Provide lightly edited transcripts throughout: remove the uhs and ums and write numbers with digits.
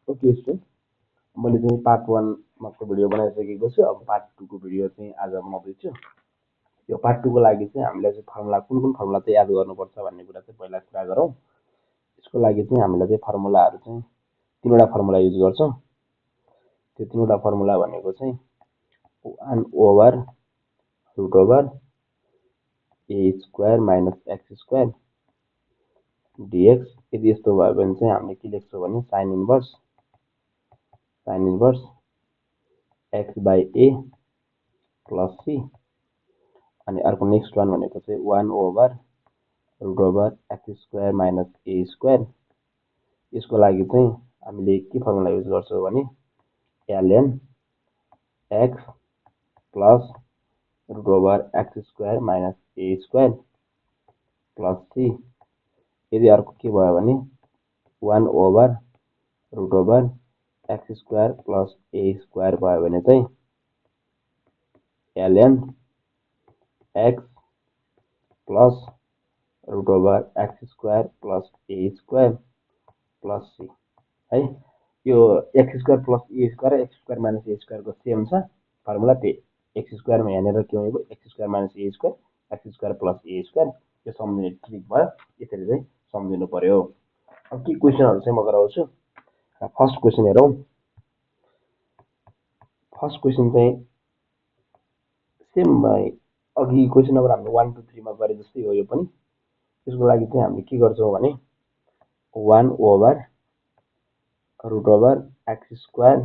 Okay student, मैले चाहिँ part 1 मात्र भिडियो बनाइसकेको छु। अब पार्ट 2 को भिडियो चाहिँ आज बनाउँदैछु। यो पार्ट 2 को लागि चाहिँ हामीलाई चाहिँ फर्मुला कुन फर्मुला चाहिँ याद गर्नुपर्छ भन्ने कुरा चाहिँ पहिला कुरा गरौँ। यसको लागि चाहिँ हामीलाई चाहिँ फर्मुलाहरू चाहिँ तीनवटा फर्मुला युज गर्छौँ। त्यो तीनवटा फर्मुला भनेको चाहिँ 1 over root over a square minus x square dx. यदि यस्तो भयो भने चाहिँ हामीले के लेख्छौँ भने sine inverse x by a plus c. अनि अर्को नेक्स्ट वान भनेको चाहिँ 1 over root over x square minus a square. यसको लागि चाहिँ हामीले के फर्मुला युज गर्छौँ भने ln x plus root over x square minus a square plus c. यदि अर्को के भयो भने 1 over root over x square plus a square भयो भने चाहिँ ln x plus root over x square plus a square plus c है। यो x square plus a square x square minus a square same छ formula. त्यही x स्क्वायरमा यहाँनिर के भनेको x square minus a square x square plus a square. यो सम्झिने trick भयो, यसरी चाहिँ सम्झिनु पर्यो। अब के क्वेसनहरू चाहिँ म गराउँछु। फर्स्ट क्वेसन हेरौँ। फर्स्ट क्वेसन चाहिँ सेम अघि क्वेसन नम्बर हामीले 1 2 3 मा गरे जस्तै हो। यो पनि त्यसको लागि चाहिँ हामीले के गर्छौँ भने 1 over root over x square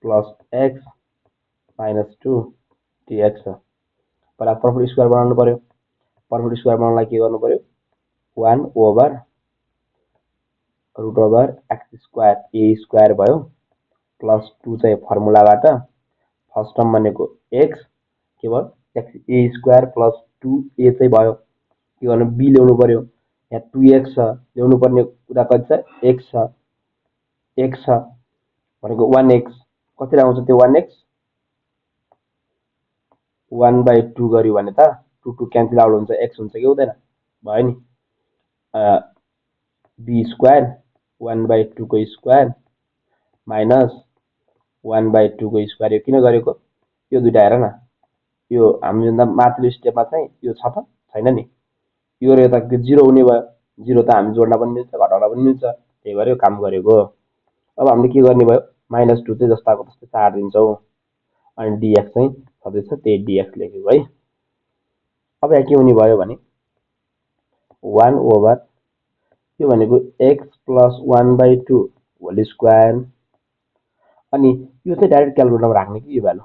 plus x minus 2 dx छ। पहिला पर्फेक्ट स्क्वायर बनाउनु पर्यो। पर्फेक्ट स्क्वायर बनाउनलाई के गर्नु पर्यो 1 over root over x square a square भयो प्लस 2 चाहिँ फर्मुलाबाट फर्स्ट टर्म भनेको एक्स के भयो x a square plus 2 a चाहिँ भयो। के गर्नु बी ल्याउनु पर्यो। यहाँ 2x छ, ल्याउनु पर्ने कुरा कति छ x छ। x छ भनेको 1x कति आउँछ त्यो 1x 1/2 गर्यो भने त 2 2 क्यान्सल आउट हुन्छ, x हुन्छ कि हुँदैन भयो नि। बी स्क्वायर 1/2 को स्क्वायर माइनस 1/2 को स्क्वायर। यो किन गरेको यो दुइटा हेर न, यो हामीभन्दा माथिल्लो स्टेपमा चाहिँ यो छ त छैन नि। यो र यता 0 हुने भयो, 0 त हामी जोड्न पनि मिल्छ घटाउन पनि मिल्छ, त्यही भएर यो काम गरेको। अब हामीले के गर्ने भयो -2 चाहिँ जस्ताको तस्तै सारिदिन्छौँ। अनि डिएक्स चाहिँ छँदैछ, त्यही डिएक्स लेखेको है। अब यहाँ के हुने भयो भने 1 ओभर यो भनेको एक्स प्लस 1/2 होल स्क्वायर। अनि यो चाहिँ डाइरेक्ट क्यालकुलेटरमा राख्ने कि यो भ्यालु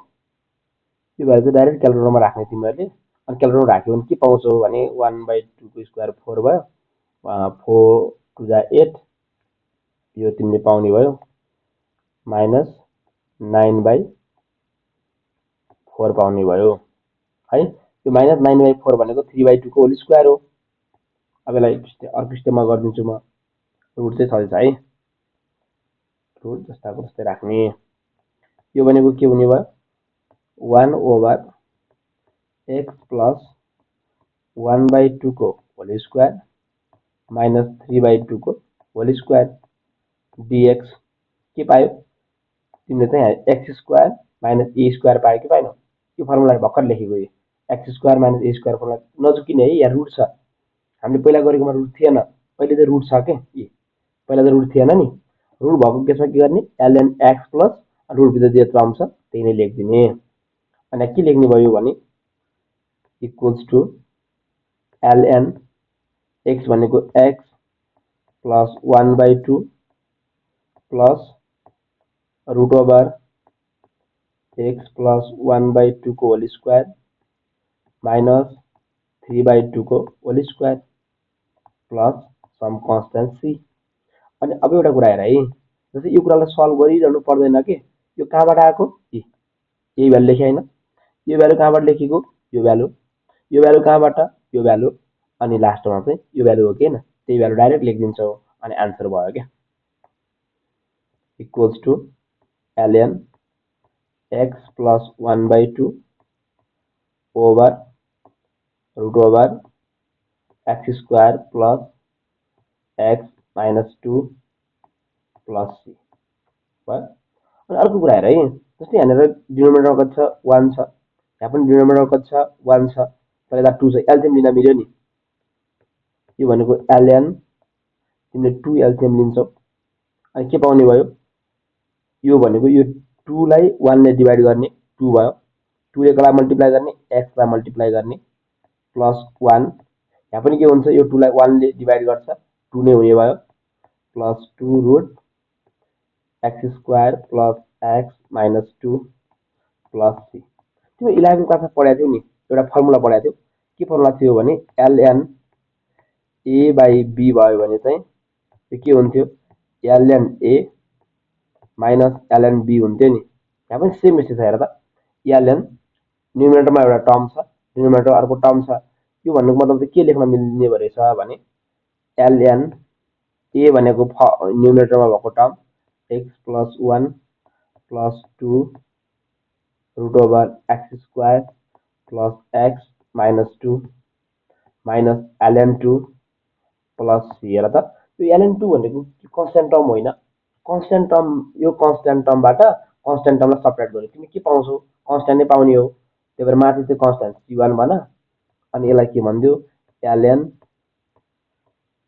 चाहिँ डाइरेक्ट क्यालकुलेटरमा राख्ने तिमीहरूले। अनि क्यालकुलेटरमा राख्यो भने के पाउँछौ भने 1/2 को स्क्वायर 4 भयो, 4 2 जा 8 यो तिमीले पाउने भयो माइनस 9/4 पाउने भयो है। यो माइनस 9/4 भनेको 3/2 को होल स्क्वायर हो। अब यसलाई अर्को स्टेपमा गरिदिन्छु म। रुट चाहिँ छँदैछ है, रुट जस्ताको तस्तै राख्ने। यो भनेको के हुने भयो 1 ओभर एक्स प्लस 1/2 को होल स्क्वायर माइनस 3/2 को होल स्क्वायर डिएक्स। के पायो तिमीले चाहिँ x square minus a square पायो कि पाएनौ। यो फर्मुला भर्खर लेखेको यो x square minus a square formula नजुकिने है। यहाँ रुट छ, हामीले पहिला गरेकोमा रुट थिएन, अहिले चाहिँ रुट छ के। पहिला त रुट थिएन नि, रुट भएको केसमा के गर्ने ln एक्स प्लस रुटभित्र जे आउँछ त्यही नै लेखिदिने। अनि के लेख्ने भयो भने इक्वल्स टु ln एक्स भनेको x plus 1/2 plus root over x plus 1/2 को होल स्क्वायर माइनस 3/2 को whole square plus some constant c. अनि अब एउटा कुरा हेर है, जस्तै यो कुरालाई सल्भ गरिरहनु पर्दैन के। यो कहाँबाट आएको यही भ्यालु लेखे होइन, यो भ्यालु कहाँबाट लेखेको यो भ्यालु कहाँबाट यो भ्यालु, अनि लास्टमा चाहिँ यो भ्यालु हो कि होइन, त्यही भ्यालु डाइरेक्ट लेखिदिन्छौ अनि आन्सर भयो क्या। Equals to ln x plus 1/2 over root over x square plus x minus 2 plus c भयो। अनि अर्को कुरा हेर है, जस्तै यहाँनिर डिनोमिनेटरमा कति छ 1 छ, यहाँ पनि डिनोमिनेटरमा कति छ 1 छ, तर यता 2 छ, एलसिएम लिन मिल्यो नि। यो भनेको ln, तिमीले 2 एलसिएम लिन्छौ, अनि के पाउने भयो, यो भनेको यो 2 लाई 1 ले डिभाइड गर्ने 2 भयो, 2 ले कसलाई मल्टिप्लाई गर्ने x लाई मल्टिप्लाई गर्ने प्लस 1, यहाँ पनि के हुन्छ, यो 2 लाई 1 ले डिभाइड गर्छ 2 नै हुने भयो, plus 2 root x square plus x minus 2 plus c. तिमी 11 क्लासमा पढाएको थियौ नि, एउटा फर्मुला पढाएको थियौ, के फर्मुला थियो भने ln a बाई b भयो भने चाहिँ यो के हुन्थ्यो, ln a minus ln b हुन्थ्यो नि। यहाँ पनि सेम यस्तो छ हेर त, ln न्युमिनेटरमा एउटा टर्म छ, डिनोमिनेटर अर्को टर्म छ, यो भन्नुको मतलब चाहिँ के लेख्न मिल्ने रहेछ भने ln a भनेको न्युमिनेटरमा भएको term x plus 1 plus 2 root over x square plus x minus 2 minus ln 2 plus सी। हेर त, यो ln 2 भनेको कन्स्ट्यान्ट टर्म होइन, कन्स्ट्यान्ट टर्म, यो कन्स्ट्यान्ट टर्मबाट कन्स्ट्यान्ट टर्मलाई सब्ट्र्याक्ट गर्यो, तिमी के पाउँछौ, कन्स्ट्यान्ट नै पाउने हो, त्यही भएर माथि चाहिँ कन्स्ट्यान्ट c1 भन, अनि यसलाई के भनिदियो ln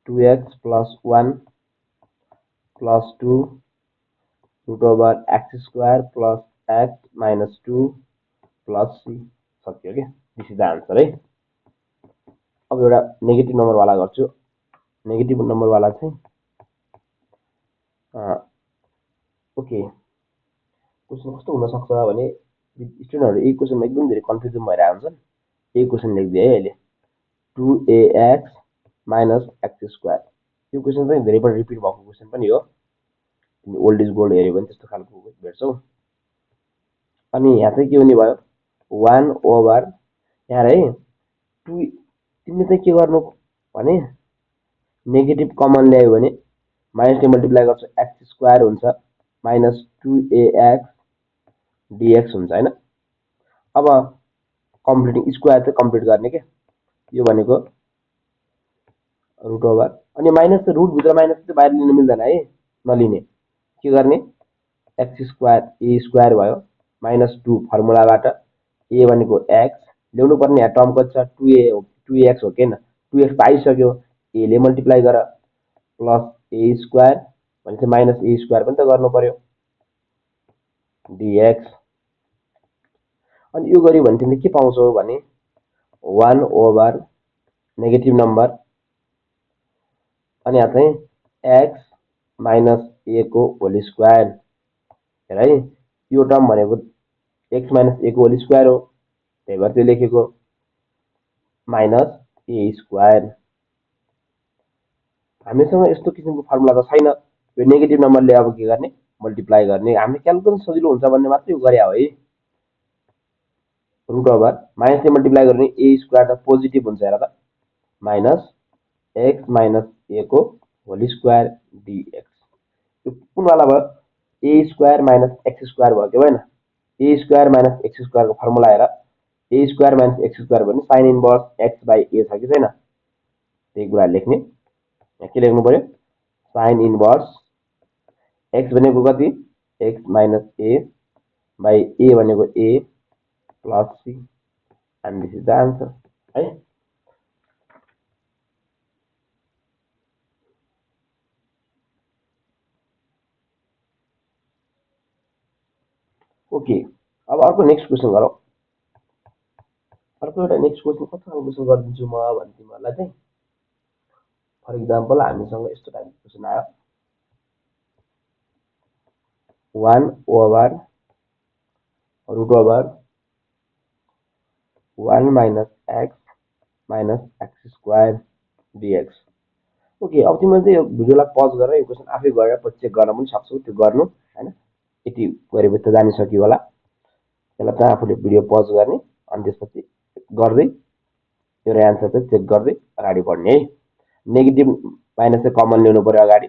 2x plus 1 plus 2 root over x square plus x minus 2 plus c. सक्यो कि, दिस इज द आन्सर है। अब एउटा नेगेटिभ नम्बरवाला गर्छु, नेगेटिभ नम्बरवाला चाहिँ ओके, क्वेसन कस्तो हुनसक्छ भने स्टुडेन्टहरू यही क्वेसनमा एकदम धेरै कन्फ्युजन भइरहेको हुन्छन्। यही क्वेसन लेखिदिएँ है अहिले, 2ax माइनस एक्स स्क्वायर। यो क्वेसन चाहिँ धेरैपल्ट रिपिट भएको क्वेसन पनि हो, तिमी ओल्ड इज गोल्ड हेऱ्यो भने त्यस्तो खालको भेट्छौ। अनि यहाँ चाहिँ के हुने भयो 1 ओभर, यहाँ है 2, तिमीले चाहिँ के गर्नु भने नेगेटिभ कमन ल्यायो भने माइनसले मल्टिप्लाई गर्छ एक्स स्क्वायर हुन्छ माइनस 2ax dx हुन्छ हैन। अब कम्प्लिटिङ स्क्वायर चाहिँ कम्प्लिट गर्ने के, यो भनेको रुट ओभर, अनि माइनस रुट भित्र माइनस चाहिँ बाहिर लिन मिल्दैन है, नलिने, के गर्ने एक्स स्क्वायर ए स्क्वायर भयो माइनस 2 फर्मुलाबाट ए भनेको एक्स ल्याउनु पर्ने, यहाँ टर्म कति छ 2x हो कि हैन, 2x आइसक्यो, ए ले मल्टिप्लाई गर प्लस ए स्क्वायर भनेपछि माइनस ए स्क्वायर पनि त गर्नु पर्यो dx। अनि यो गर्यो भने तिमीले के पाउँछौ भने 1 ओभर नेगेटिभ नम्बर, अनि यहाँ चाहिँ x माइनस ए को होल स्क्वायर। हेर है, यो टर्म भनेको x माइनस ए को होल स्क्वायर हो, त्यही भएर त्यो लेखेको माइनस ए स्क्वायर। हामीसँग यस्तो किसिमको फर्मुला त छैन, यो नेगेटिभ नम्बरले अब के गर्ने मल्टिप्लाई गर्ने, हामीले क्याल्कुलेसन सजिलो हुन्छ भन्ने मात्रै गरे हो है। रुट ओभर माइनसले मल्टिप्लाई गर्ने ए स्क्वायर त पोजिटिभ हुन्छ, हेर त माइनस एक्स माइनस ए को होल स्क्वायर dx। यो कुनवाला भयो, ए स्क्वायर माइनस एक्स स्क्वायर भयो कि भएन, ए स्क्वायर माइनस एक्स स्क्वायरको फर्मुला हेर, ए स्क्वायर माइनस एक्स स्क्वायर भने साइन इन्भर्स एक्स बाई ए छ कि छैन, त्यही कुरा लेख्ने। यहाँ के लेख्नु पर्यो साइन इन्भर्स एक्स भनेको कति x minus a by a भनेको a plus c, and this is the answer है। ओके, अब अर्को नेक्स्ट क्वेसन गरौँ। अर्को एउटा नेक्स्ट क्वेसन कस्तो खालको क्वेसन गरिदिन्छु म भने तिमीहरूलाई चाहिँ, फर इक्जाम्पल हामीसँग यस्तो टाइपको क्वेसन आयो 1 over root over 1 minus x square dx। Okay, अब तिमीले चाहिँ यो भिडियोलाई पज गरेर यो क्वेसन आफै गरेर पछि चेक गर्न पनि सक्छौ, त्यो गर्नु हैन, यति गरेपछि त जानिसक्यो होला। त्यसलाई चाहिँ आफूले भिडियो पज गर्ने, अनि त्यसपछि गर्दै यो एन्सर चाहिँ चेक गर्दै अगाडि बढ्ने है। नेगेटिभ माइनस चाहिँ कमन ल्याउनु पर्यो अगाडि,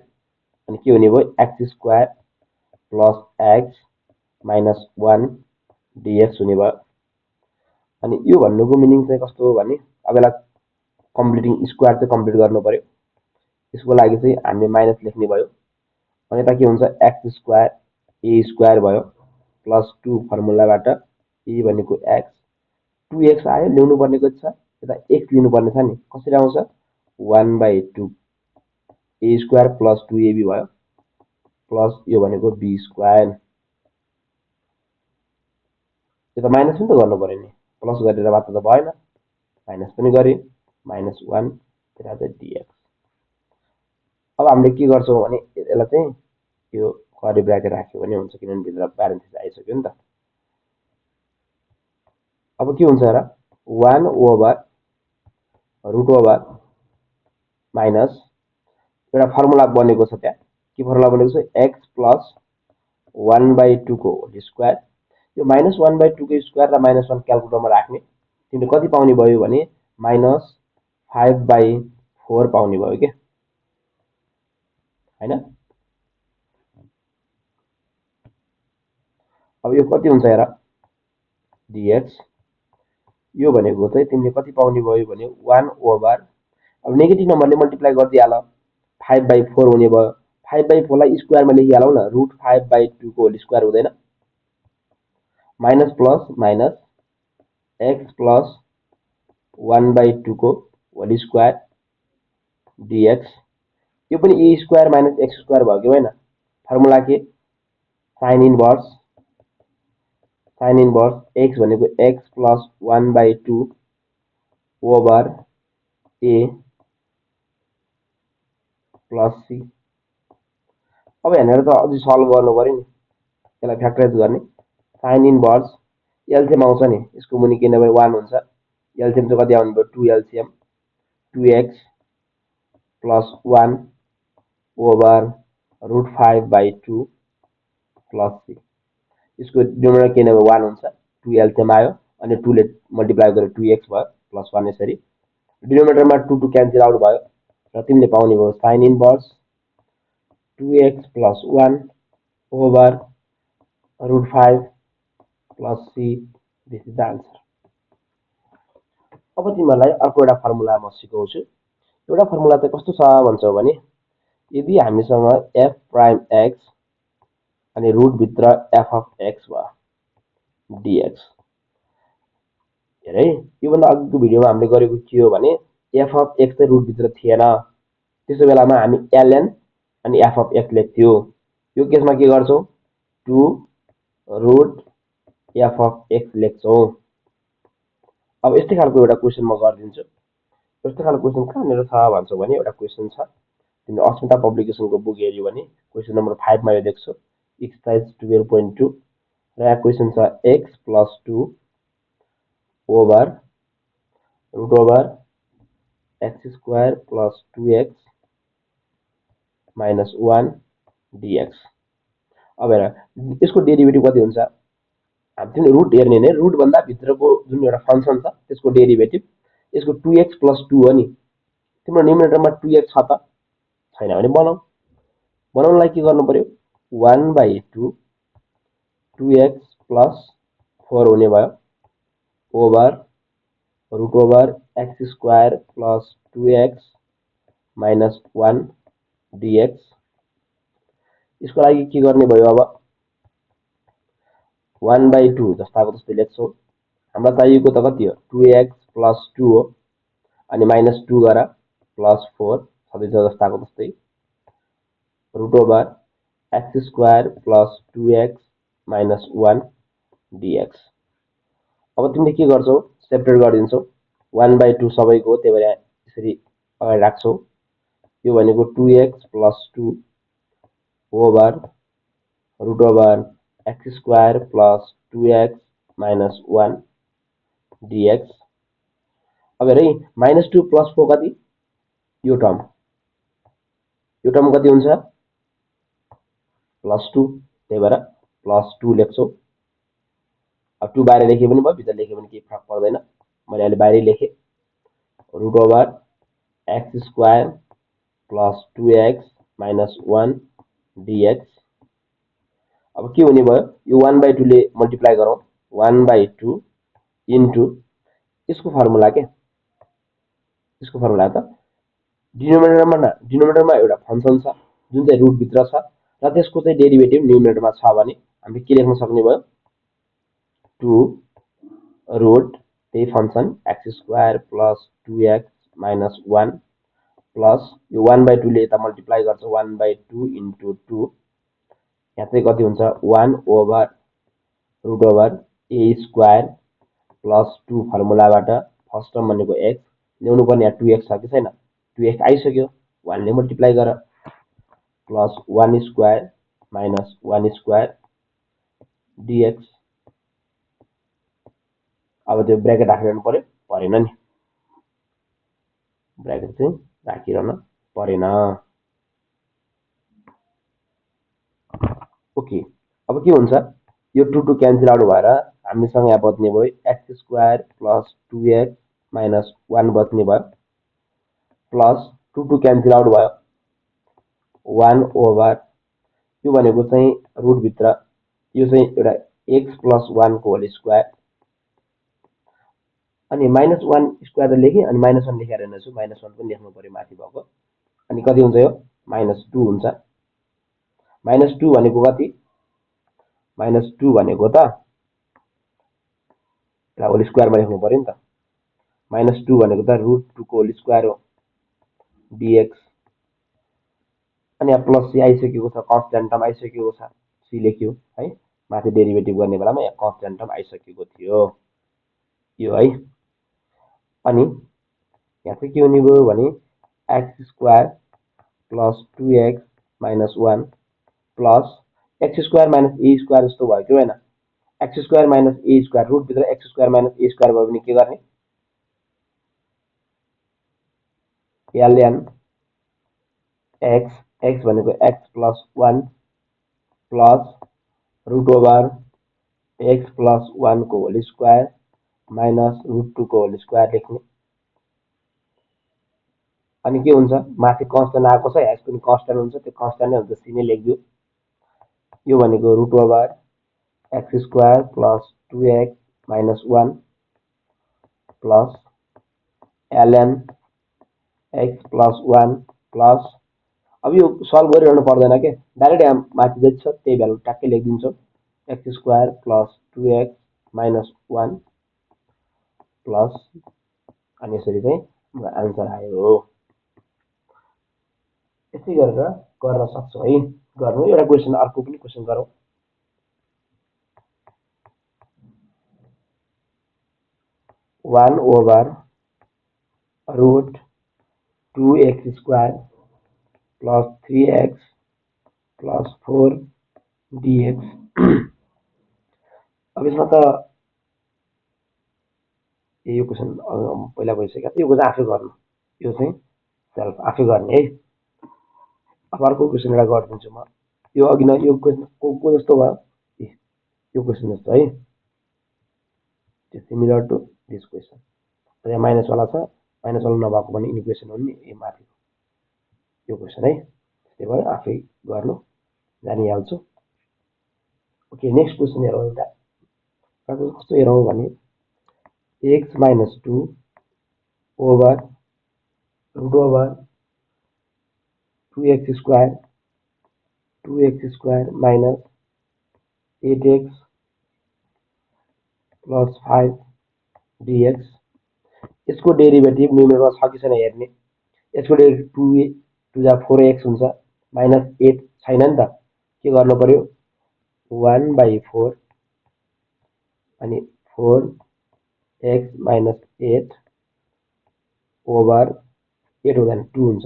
अनि के हुने भयो x square plus x minus 1 dx हुने भयो। अनि यो भन्नुको मिनिङ चाहिँ कस्तो हो भने अब यसलाई कम्प्लिटिङ स्क्वायर चाहिँ कम्प्लिट गर्नु पर्यो, यसको लागि चाहिँ हामीले माइनस लेख्ने भयो, अनि यता के हुन्छ x स्क्वायर a स्क्वायर भयो प्लस 2 फर्मुलाबाट a भनेको x 2x आयो ल्याउनु पर्नेको छ यता x लिनु पर्ने छ नि कसरी आउँछ 1/2 a स्क्वायर प्लस 2ab भयो प्लस यो भनेको b स्क्वायर यो त माइनस पनि त गर्नु पर्यो नि प्लस गरेर मात्र त भएन माइनस पनि गरे -1 dx अब हामीले के गर्छौं भने यसलाई चाहिँ यो कर्ली ब्राकेट राख्यो भने हुन्छ किनभने भित्र प्यारेन्थेसिस आइसक्यो नि त अब के हुन्छ र 1 ओभर रुट ओभर माइनस एउटा फर्मुला बनेको छ त्यहाँ के फर्मुला बनेको छ x प्लस 1/2 को होल स्क्वायर यो -1/2 को स्क्वायर र -1 क्याल्कुलेटरमा राख्ने तिमीले कति पाउने भयो भने -5/4 पाउने भयो के हैन अब यो कति हुन्छ हेर dx यो भनेको चाहिँ तिमीले कति पाउने भयो भने 1 ओभर अब नेगेटिभ नम्बरले मल्टिप्लाई गर्दिहाल 5/4 हुने भयो 5/4 लाई स्क्वायरमा लेखिहालौ न √5/2 को होल स्क्वायर हुँदैन minus plus minus x plus 1/2 को होल स्क्वायर dx यो पनि a square minus x square भयो कि हैन फर्मुला के sin इन्भर्स x भनेको x plus 1/2 over a plus c अब हेरेर त अझै सल्भ गर्नु पर्यो नि यसलाई फ्याक्टराइज गर्ने sin इन्भर्स एलसीएम आउँछ नि यसको मुनि के नभए 1 हुन्छ एलसीएम चाहिँ कति आउने भयो 2 LCM 2x plus 1 over √5/2 plus c यसको डिनोमिनेटर के नभए 1 हुन्छ 2 एलसीएम आयो अनि 2 ले मल्टिप्लाई गरे 2x भयो प्लस 1 यसरी डिनोमिनेटरमा 2 क्यान्सल आउट भयो र तिमीले पाउने भयो sin inverse 2x plus 1 over √5 plus c this is the answer अब तिमीलाई अर्को एउटा फर्मुला म सिकाउँछु एउटा फर्मुला चाहिँ कस्तो छ भन्छौ भने यदि हामीसँग f प्राइम x अनि रुट भित्र f अफ x भयो dx हेरे योभन्दा अघिको भिडियोमा हामीले गरेको के हो भने f अफ x चाहिँ रुट भित्र थिएन त्यसो बेलामा हामी ln अनि f अफ x लेख्थ्यो यो केसमा के गर्छौ 2 रुट f अफ x लेख्छौ अब यस्तै खालको एउटा क्वेशन म गर्दिन्छु यस्तो खालको क्वेशन कहाँनिर छ भन्छौ भने एउटा क्वेशन छ तिमीले अस्मिता पब्लिकेसनको बुक हेर्यौ भने क्वेशन नम्बर 5 मा यो देख्छौ एक्सरसाइज 12.2 र यहाँ क्वेशन छ x plus 2 over root over x square plus 2x minus 1 dx अब हेर यसको डेरिभेटिभ कति हुन्छ तिमीले रुट हेर्ने ने रुट भन्दा भित्रको जुन एउटा फंक्सन छ त्यसको डेरिभेटिभ यसको 2x प्लस 2 हो नि तिम्रो न्युमरेटरमा 2x छ त छैन भने बनाउनलाई के गर्नु पर्यो 1/2 2x प्लस 4 हुने भयो over root over x square plus 2x minus 1 dx यसको लागि के गर्ने भयो अब 1/2 जस्ताको जस्तै लेख्छौ हामीलाई चाहिएको त कति हो 2x प्लस 2 हो अनि माइनस 2 गरा प्लस 4 सधैँ जस्ताको जस्तै root over x square plus 2x minus 1 dx अब तिमीले के गर्छौ सेपरेट गरिदिन्छौ 1/2 सबैको त्यही भएर यसरी अगाडि राख्छौ यो भनेको 2x plus 2 over root over x square plus 2x minus 1 dx अब हेर माइनस 2 प्लस 4 कति यो टर्म कति हुन्छ प्लस 2 त्यही भएर प्लस 2 लेख्छौ अब 2 बाहिर लेखे पनि भयो भित्र लेखे पनि केही फरक पर्दैन मैले अहिले बाहिरै लेखे root over x square plus 2x minus 1 dx अब के हुने भयो यो 1/2 ले मल्टिप्लाई गरौँ 1/2 इन्टु यसको फर्मुला के यसको फर्मुला त डिनोमिनेटरमा एउटा फंक्सन छ जुन चाहिँ रुट भित्र छ र त्यसको चाहिँ डेरिभेटिभ न्युमिनेटरमा छ भने हामीले के लेख्न सक्ने भयो 2 रुट त्यही function x square plus 2x minus 1 plus यो 1/2 ले यता मल्टिप्लाई गर्छ 1/2 इन्टु 2 यहाँ चाहिँ कति हुन्छ 1 over root over a square plus 2 फर्मुलाबाट फर्स्ट टर्म भनेको x ल्याउनु पर्ने यहाँ 2x छ कि छैन 2x आइसक्यो 1 ले मल्टिप्लाई गर plus 1 square minus 1 square dx अब त्यो ब्र्याकेट राखिरहनु पर्यो परेन नि ब्र्याकेट चाहिँ राखिरहन परेन ओके अब के हुन्छ यो 2 2 क्यान्सल आउट भएर हामीसँग यहाँ बच्ने भयो x square plus 2x minus 1 बच्ने भयो प्लस 2 2 क्यान्सल आउट भयो 1 ओभर यो भनेको चाहिँ रुट भित्र यो चाहिँ एउटा x प्लस 1 को होल स्क्वायर अनि माइनस 1 स्क्वायर त लेखेँ अनि माइनस 1 लेखेर हेर्नु छु माइनस 1 पनि लेख्नु पर्यो माथि भएको अनि कति हुन्छ यो माइनस 2 हुन्छ माइनस 2 भनेको कति माइनस 2 भनेको त यसलाई होल स्क्वायरमा लेख्नु पर्यो नि त माइनस 2 भनेको त रुट 2 को होल स्क्वायर हो dx अनि यहाँ प्लस सी आइसकेको छ कन्स्ट्यान्ट टर्म आइसकेको छ सी लेख्यो है माथि डेरिभेटिभ गर्ने बेलामा यहाँ कन्स्ट्यान्ट टर्म आइसकेको थियो यो है अनि यहाँ चाहिँ के हुने भयो भने x square plus 2x minus 1 plus x square minus a square जस्तो भयो कि होइन x square minus a square root भित्र x square minus a square भयो भने के गर्ने ln x भनेको x plus 1 plus root over x plus 1 को होल स्क्वायर माइनस रुट 2 को होल स्क्वायर लेख्ने अनि के हुन्छ माथि कन्स्ट्यान्ट आएको छ x पनि कन्स्ट्यान्ट हुन्छ त्यो कन्स्ट्यान्ट नै हुन्छ सी नै लेख्दियो यो भनेको root over x square plus 2x minus 1 plus ln x plus 1 plus अब यो सल्भ गरिरहनु पर्दैन के डाइरेक्ट यहाँ माथि जति छ त्यही भ्यालु ट्याक्कै लेखिदिन्छौँ x square plus 2x minus 1 plus अनि यसरी चाहिँ हाम्रो आन्सर आयो यसै गरेर गर्न सक्छौँ है गर्नु एउटा क्वेसन अर्को पनि क्वेसन गरौँ one over root 2x square plus 3x plus 4 dx अब यसमा त यो क्वेसन पहिला भइसक्यो यो क्वेसन आफै गर्नु यो चाहिँ सेल्फ आफै गर्ने है अब अर्को क्वेसन एउटा गरिदिन्छु म यो अघि न यो क्वेसन को जस्तो भयो यो क्वेसन जस्तो है सिमिलर टु दिस क्वेसन यहाँ माइनस वाला छ माइनस वाला नभएको पनि इक्वेसन हो नि यो माथि यो क्वेसन है त्यही भएर आफै गर्नु जानिहाल्छु ओके नेक्स्ट क्वेसन हेरौँ एउटा कस्तो हेरौँ भने x minus 2 over root over 2x square minus 8x plus 5 dx यसको डेरिभेटिभ न्युमेरेटरमा छ कि छैन हेर्ने यसको डेरिभेटिभ 2 जा 4x हुन्छ माइनस 8 छैन नि त के गर्नु पर्यो 1/4 अनि 4x माइनस 8 ओभर 8 हुँदैन 2 हुन्छ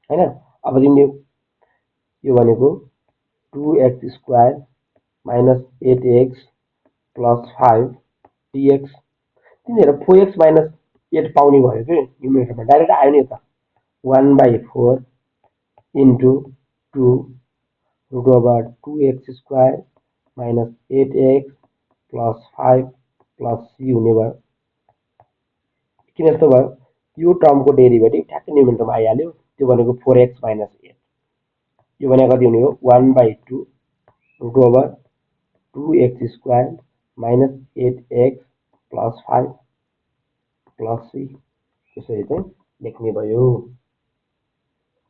हैन अब तिमीले यो भनेको 2x square minus 8x plus 5 dx तिनीहरू 4x माइनस 8 पाउने भयो कि न्युमेरेटरमा डाइरेक्ट आयो नि त 1/4 into 2 root over 2x square minus 8x plus 5 plus c हुने भयो किन यस्तो भयो यो टर्मको डेरिभेटिभ ठ्याक्कै न्युमेरेटरमा आइहाल्यो त्यो भनेको 4x माइनस 8 यो भने कति हुने हो 1/2 root over 2x square minus 8x plus 5 plus c यसरी चाहिँ लेख्ने भयो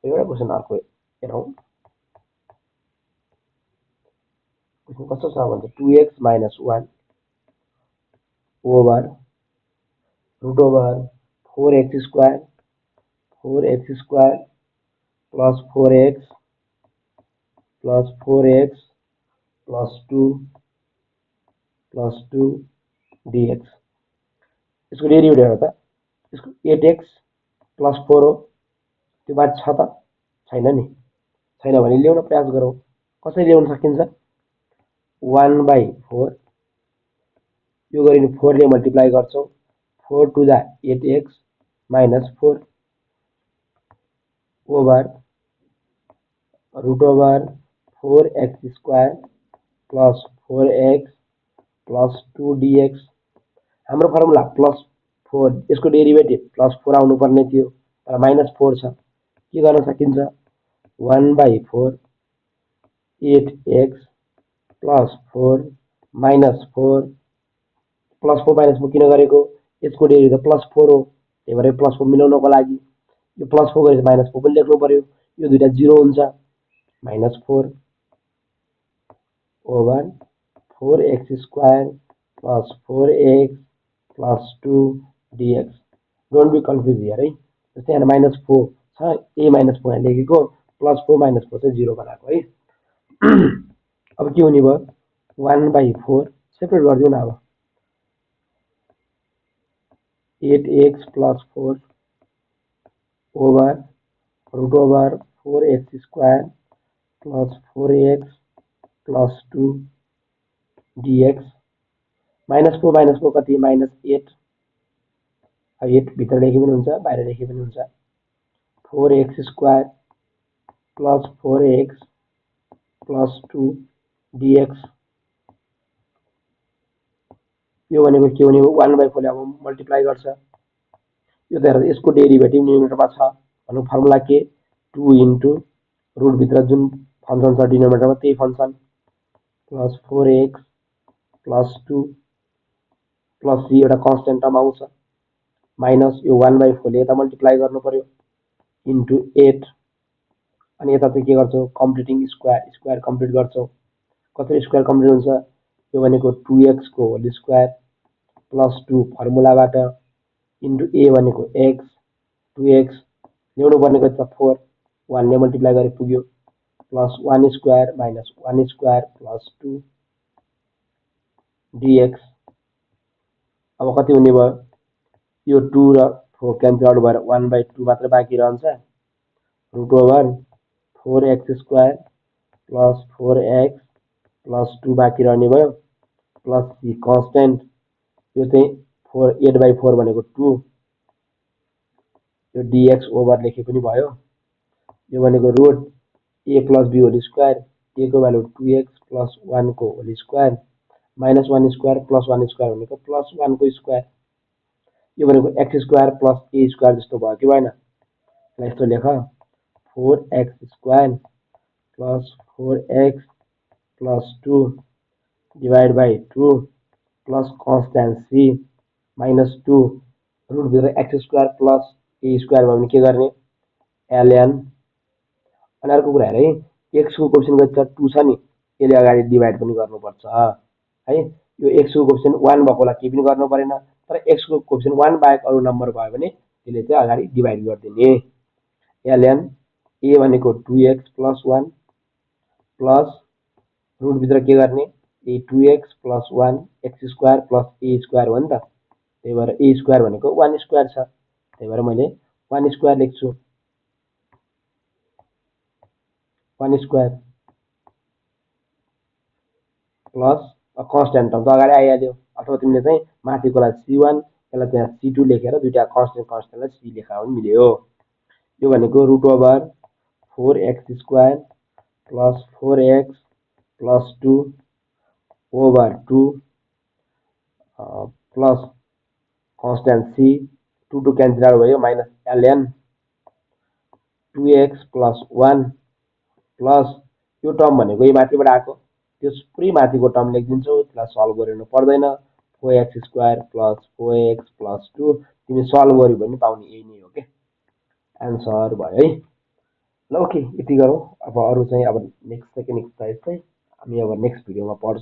एउटा क्वेसन अर्को हेरौँ कस्तो छ भन्छ 2x minus 1 over root over 4x square plus 4x plus 2 dx यसको डेरिभेटिभ हो त यसको 8x plus 4 हो त्यो बात छ त छैन नि छैन भने ल्याउन प्रयास गरौँ कसरी ल्याउन सकिन्छ 1/4 यो गरिने 4 ले मल्टिप्लाई गर्छौं 4 to the 8x minus 4 over root over 4x square plus 4x plus 2 dx हाम्रो फर्मुला प्लस 4 यसको डेरिभेटिभ प्लस 4 आउनु पर्ने थियो तर माइनस 4 छ के गर्न सकिन्छ 1/4 8x plus 4 minus 4 plus 4 minus 4 किन गरेको यसको डेरिभेटिभ प्लस 4 हो त्यही भएर प्लस 4 मिलाउनको लागि यो प्लस 4 गरेपछि माइनस 4 पनि लेख्नु पर्यो यो दुईटा 0 हुन्छ minus 4 over 4x square plus 4x plus 2 dx don't be confused here है जस्तै यहाँ माइनस 4 छ a माइनस 4 यहाँ लेखेको प्लस 4 माइनस 4 चाहिँ 0 बनाएको है अब के हुने भयो 1/4 सेपरेट गरिदिउँ न अब 8x plus 4 over root over 4x square plus 4x plus 2 dx minus 4 कति minus 8 8 भित्र लेखे पनि हुन्छ बाहिर लेखे पनि हुन्छ 4x square plus 4x plus 2 dx यो भनेको के हुने हो 1/4 ले अब मल्टिप्लाई गर्छ यो त यसको डेरिभेटिभ न्युमरेटरमा छ भनौं फर्मुला के 2 into रुट भित्र जुन फंक्सन छ डिनोमिनेटरमा त्यही function plus 4x plus 2 plus c एउटा कन्स्टेन्ट टर्म आउँछ माइनस यो 1/4 ले यता मल्टिप्लाई गर्नु पर्यो इन्टु 8 अनि यता चाहिँ के गर्छौ कम्प्लिटिङ स्क्वायर कम्प्लिट गर्छौ कसरी स्क्वायर कम्प्लिट हुन्छ यो भनेको 2x को होल स्क्वायर प्लस 2 फर्मुलाबाट इन्टु a भनेको x 2x ल्याउनु पर्ने कति छ 4 1 ले मल्टिप्लाई गरे पुग्यो plus 1 square minus 1 square plus 2 dx अब कति हुने भयो यो 2 र 4 क्यान्सल आउट भएर 1/2 मात्र बाँकी रहन्छ root over 4x square plus 4x plus 2 बाँकी रहने भयो प्लस c कन्स्टेन्ट यो चाहिँ 8/4 भनेको 2 यो dx ओभर लेखे पनि भयो यो भनेको root a plus b whole square a को भ्यालु 2x प्लस 1 को whole square minus 1 square plus 1 square भनेको प्लस 1 को स्क्वायर यो भनेको x square plus a square जस्तो भयो कि भएन यस्तो लेख 4x square plus 4x plus 2 divide by 2 plus constant c minus 2 root भित्र x square plus a square भयो भने के गर्ने ln अनि अर्को कुरा हेर है x को कोएफिसिएन्ट कति छ 2 छ नि यसले अगाडि डिवाइड पनि गर्नुपर्छ है यो x को कोएफिसिएन्ट 1 भएकोलाई के पनि गर्नु परेन तर x को कोएफिसिएन्ट 1 बाहेक अरु नम्बर भयो भने त्यसले चाहिँ अगाडि डिवाइड गरिदिने ln a भनेको 2x प्लस 1 प्लस रुट भित्र के गर्ने a 2x plus 1 x square plus a square हो नि त त्यही भएर a स्क्वायर भनेको 1 स्क्वायर छ त्यही भएर मैले 1 स्क्वायर लेख्छु 1 स्क्वायर प्लस कन्स्टेन्ट टर्म त अगाडि आइहाल्यो अथवा तिमीले चाहिँ माथिकोलाई c1 यसलाई त्यहाँ c2 लेखेर दुईटा कन्स्टेन्टलाई c लेखा पनि मिल्यो यो भनेको root over 4x square plus 4x plus 2 over 2 plus constant c 2 cancel out भयो minus ln 2x plus 1 plus यो टर्म भनेको यो माथिबाट आएको त्यो पुरै माथिको टर्म लेखिदिन्छौ त्यसलाई सल्भ गरिनु पर्दैन 4x square plus 4x plus 2 तिमी सल्भ गर्यो भने पाउने यही नै हो के आन्सर भयो है ल ओके यति गरौँ अब अरु चाहिँ अब नेक्स्ट सेकेन्ड एक्सरसाइज चाहिँ हामी अब नेक्स्ट भिडियोमा पढ्छौँ।